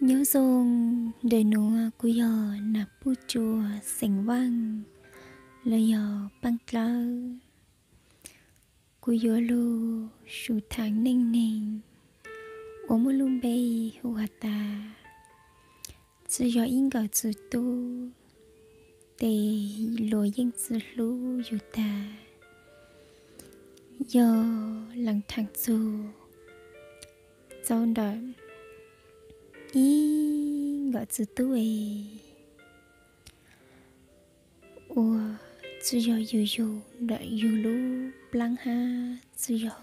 Nyob zoo, ntawm nuav kuv yog Nam Puj Tsua xeem Vaaj los yog Paaj Dlawb. Kuv yuav lug sum thaam neej neeg uas muaj lub npe hu has tas tsi yog ib nkawm txwv tub, tes luag yeej tsi hlub yug tag. Yog lees thaam txug txug ntawm ib nkawm txwv tub es uas tsi yog yug yug ntawm yug lub plaab hab tsi yog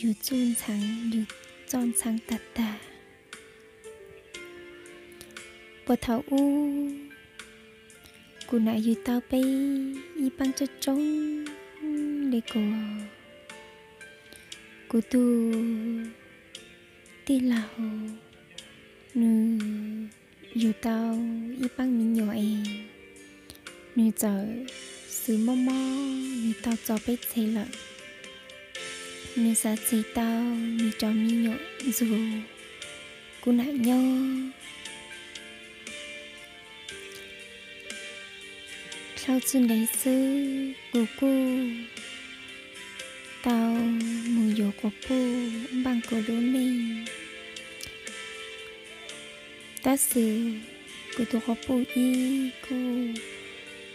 yug txuj ntxhee, yug txuj ntxhee tag tag. Puag thaum ub kuv nam yug tau peb ib paab coob coob le kuas kuv tug tij laug nws yug tau ib paab me nyuam es nws txawm xwb mob mob, nws tau txo peb txheg lawm. Nws xav txeg tau nws cov me nyuam ntxug kuv nam nyob. Dlhau tsi ntev xwb kuv kuj tau mus yuav quas puj npaaj kuv lub neej. Tab sis kuv tug quas puj ib kuj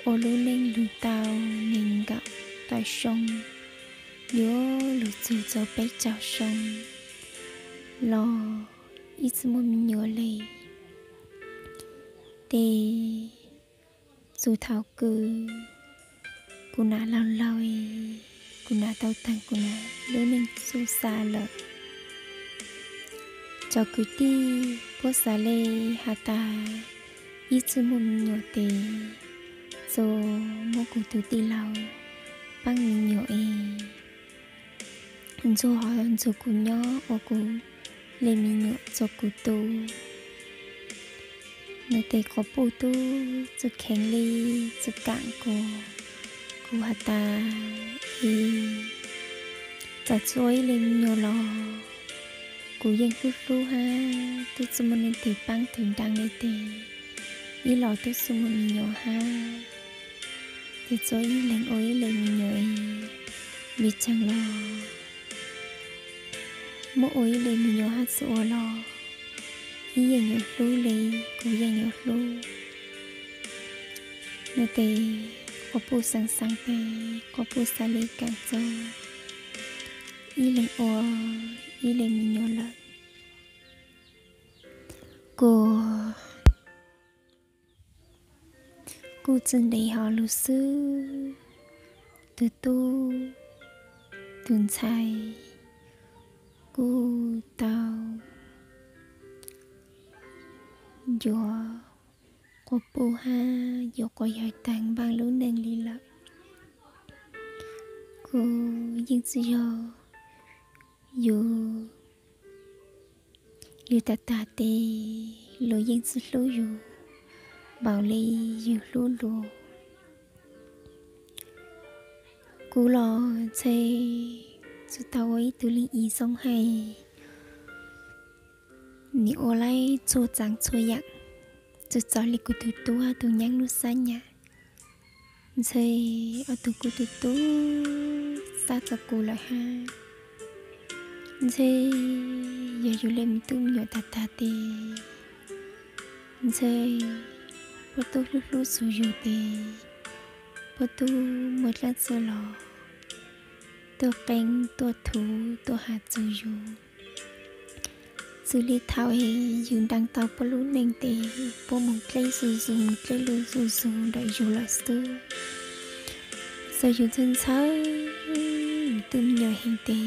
ua lub neej lug tau neeg nkaum tawm xyoo, yuav lug txug txug peb caug xyoo los ib tsi muaj me nyuam le. Tes txug thaum kws kuv nam laug laug, kuv nam tau taag kuv nam lub neej txuj sa lawm, cov kwv tij puab xav le has tas ib tsi muaj me nyuam tes txug muab kuv tug tij laug paab me nyuam es ntxuag ntxug kuv nyob ua kuv le me nyuam txug kuv tu. Nws tes quas puj tub tsi kheev le, tsi kaam kuas kuv has tas es txawm txug ib le me nyuam los kuv yeej hlub hlub hab tub tsi muaj leej twg paab twg nraag le tes ib los tub tsi muaj me nyuam hab. Tes txug ib leeg ua ib le me nyuam es vim tsaag los muab ua ib le me nyuam hab tsi ua los ib yeej yuav hlub le, kuv yeej yuav hlub. Nws tes quas puj xaav xaav tes quas puj xaav le kaam txug ib leeg ua ib le me nyuam lawm. Kuas kuj tsi ntev hov lug xwb, tug tub tug ntxhais kuj tau yuav quas puj hab yuav quas yawg taag npaaj lub neej le lawm. Kuj yeej tsi yog yug, yug tag tag tes luag yeej tsi hlub yug npaum le yug hlub luag. Kuv los ntshe tsi tau ua ib tug leej txiv zoo hab nim ua laib txhua tsaam txhua yaam, tsi txawv le kuv tug tub hab tug nyaab lub sab nyam. Ntshe ob tug kuj tu tu sab txug kuv lawm hab. Ntshe yog yug le me tub me nyuam tag tag tes ntshe puab tub hlub hlub txug yug tes puab tub muaj dlaab tsi los tuaj qee tuaj thuv tuaj has txug yug. Txwv le thaum yug nraag tau puab lub neej tes puab moog dleb zuj zug, moog dleb lug zuj zug ntawm yug lawm xwb. Txawm yug ntxhawb ntxhawb me tub me nyuam heev tes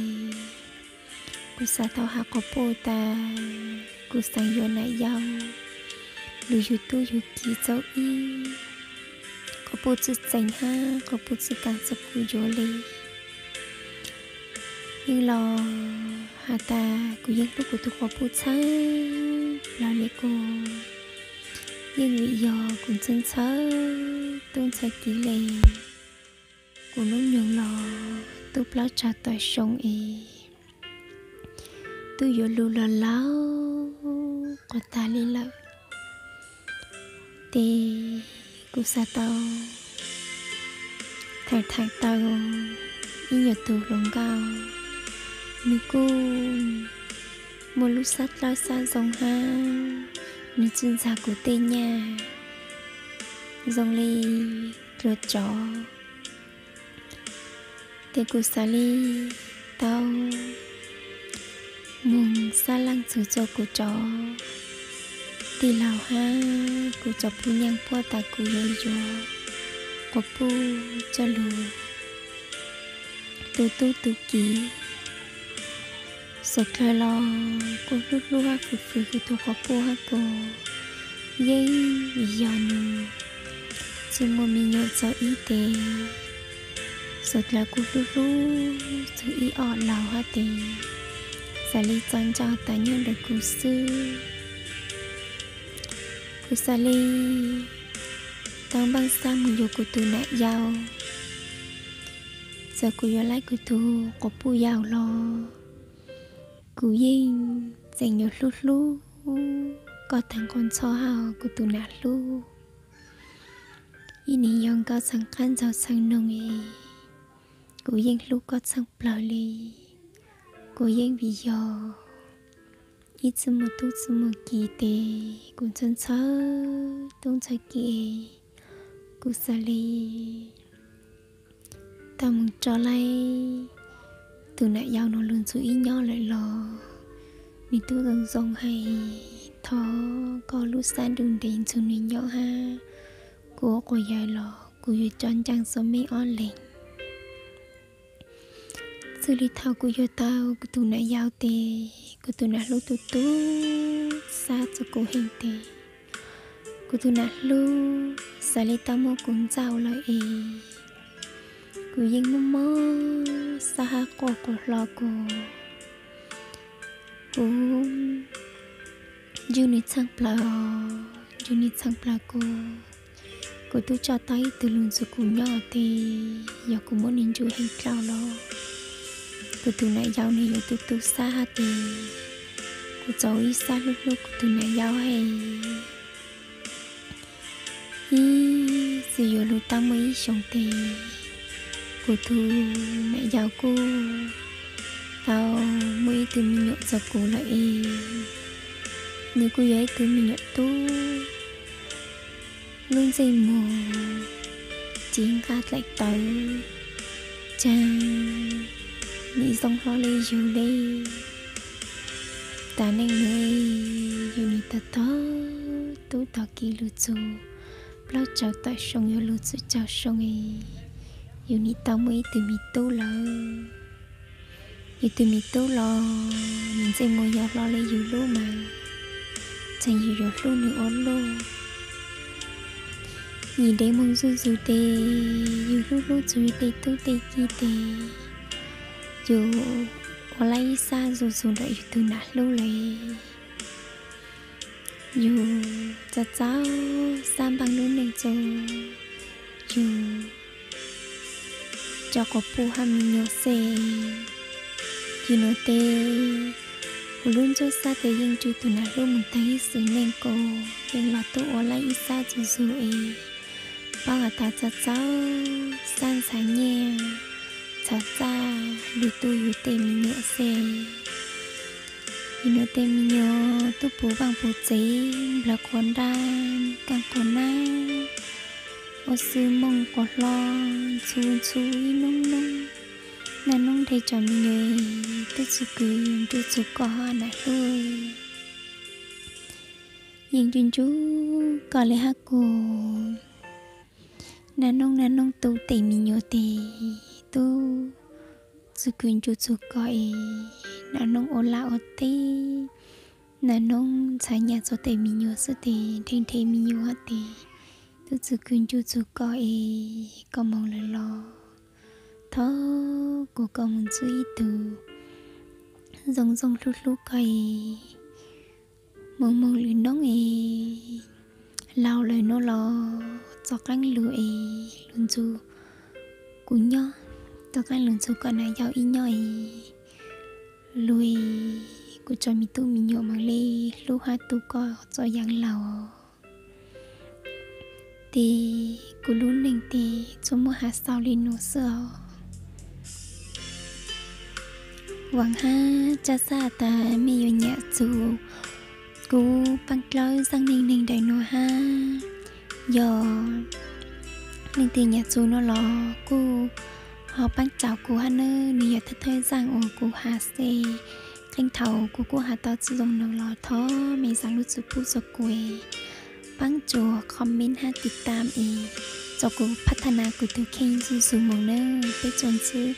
kuv xaav tau has quas puj tas kuv xaav yuav nam yau lug yug tub yug kiv txuj ib. Quas puj tsi txeev hab quas puj tsi kaam txug kuv yuav le. Yeej los has tas kuv yeej hlub kuv tug quas puj txhawb plaws le kuas yeej vim yog kuv ntxhawb ntxhawb tub ntxhawb kiv le. Kuv nub nyoog los tub plaub caug tawm xyoo es tub yuav lug los laug los tas li lawm. Ces kuv xav tau, tham tham tau ib nyuag tus hluas nkauj, nws kuj muaj lub sab dawb sab zoo hab, nws tsi ntxag kuv tej nyaj zoo li dlua tsov. Ces kuv xav li tau moog xab leej txug rua kuv cov tij laug hab kuv cov puj nyaaj puab tas kuv yuav yuav quas puj coj lug tu tub tu kiv. Suav dlawg los kuv hlub hlub hab fwv fwv kuv tug quas puj hab kuv yeej vim yog nws tsi muaj me nyuam txog ib tes. Suav dlawg kuv hlub hlub txug ib ob laug hab tes, xav li txaus ntshai tas nyob ntawm kuv xwb. Kuv xav li tau npaaj xab moog yuav kuv tug nam yau. Txawm kuv yuav laib kuv tug quas puj yau los kuv yeej tseem yuav hlub hlub koj taag nqua ntxhov hab kuv tug nam hlub. Ib nim yog nkauj txheej qab ntxaug txheej noog es kuv yeej hlub koj txheej plawg li. Kuv yeej vim yog ib tsi muaj tub tsi muaj kiv tes kuv ntxhawb ntxhawb tub ntxhawb kiv es kuv xav li tau moog tso laib tug nam yau nuav lug ntxug ib nyob lawm los nws tub zoo zoo hab thov koj lub sab nrug ntev ntxug nws nyob hab kuv ua quas yawg los kuv yuav coj ncaaj txug mej ob leeg. Txwj li thaum kuv yuav tau kuv tug nam yau tes kuv tug nam hlub tu tu xab txug kuv heev tes kuv tug nam hlub xav li tau muab kuv ntxauj lawm es kuv yeej mob mob xab hab quaj quas hlo kuv. Kuv ntsib nws txheej plawg, ntsib nws txheej plawg kuv, kuv tub tso tau ib tug lug ntxug kuv nyob tes yog kuv muab nws ntsib heev dlhau los kuv tug nam yau nws yuav tu tu xab hab tes kuv txaus ib xab hlub hlub kuv tug nam yau hab. Ib txwm yuav lug tau muaj ib xyoos tes kuv tug nam yau kuj tau muaj ib tug me nyuam txug kuv lawm es nws kuj yog ib tug me nyuam tub lub ntsej muag ci nqaj dlaim tawv, caag nim zoo hlo li yug li. Tam neej nuav yug nim tau tog tub tog kiv lug txug plaub caug tawm xyoo yuav lug txug caug xyoo es yug nim tau muaj ib tug me tub lawm. Yug tug me tub los nws ntsej muag yog hlo li yug lub mas tseem yug yuav hlub nws ua luaj. Yim ntev moog zuj zug tes yug hlub hlub txug tej tub tej kiv tes yug ua laj ib xab zuj zug nrug yug tug nam hlub lawm. Yug txaus txaus xab npaaj lub neej txug yug cov quas puj hab me nyuam xwb. Yug nuav tes kuv lub ntsuj xab tes yeej nrug tug nam hlub moog taag ib xwm neej kuv yeej los tub ua laj ib xab zuj zug es paub has tas txaus txaus xab ntxhov nyaj txhov txaj lug tu yug tej me nyuam xwb. Yug nuav tej me nyuam tub puv vaaj puv tsev, nplawg quas nraj, kaaj quas nab, ua xwb moog quas hlo, ntxhu ntxhu ib noob noob. Naj noob nthe tso me nyuam, tub txug kws nrug txug koj hab nam hlub. Yeej nrug nrug koj le hab kuv. Naj noob naj noob tu tej me nyuam tes tub txug kws nrug txug koj es naj noob ua laj ua teb, naj noob ntxhov nyaj txug tej me nyuam xwb tes nrhe nrhe me nyuam hab tes tub txug kws nrug txug koj es koj moog lawm los thov kuv koj moog txwb ib tug zoo zoo hlub hlub koj es moog moog lwm noob es laug lawm nuav los txoj qaab lug es lug ntxug kuv nyob, txoj qaab lug ntxug koj nam yau ib nyob es lug es kuv tso me tub me nyuam mam li hlub hab tu koj txoj yeev laug. Tes kuv lub neej tes tsuas muaj has xaus li nuav xwb os. Vaam hab tsab xab tas mej yuav nyam txug kuv paab dlawb zaaj neej neeg ntawm nuav hab. Yog leej twg nyam txug nuav los kuj ho paab tsaam kuv hab nawb, nwg yog thawj thawj zaaj uas kuv has xwb. Qee thaus kuv kuj has tau tsi zoo nuav los thov mej zaam lub txim pub rua kuv, paab tsuas comment hab tiv tam es txug kuv phab thas nas kuv tug kheej zuj zug moog nawb. Peb tsuas ntsib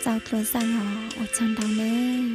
txug dlua zaaj os, ua tsaug ntau nawb.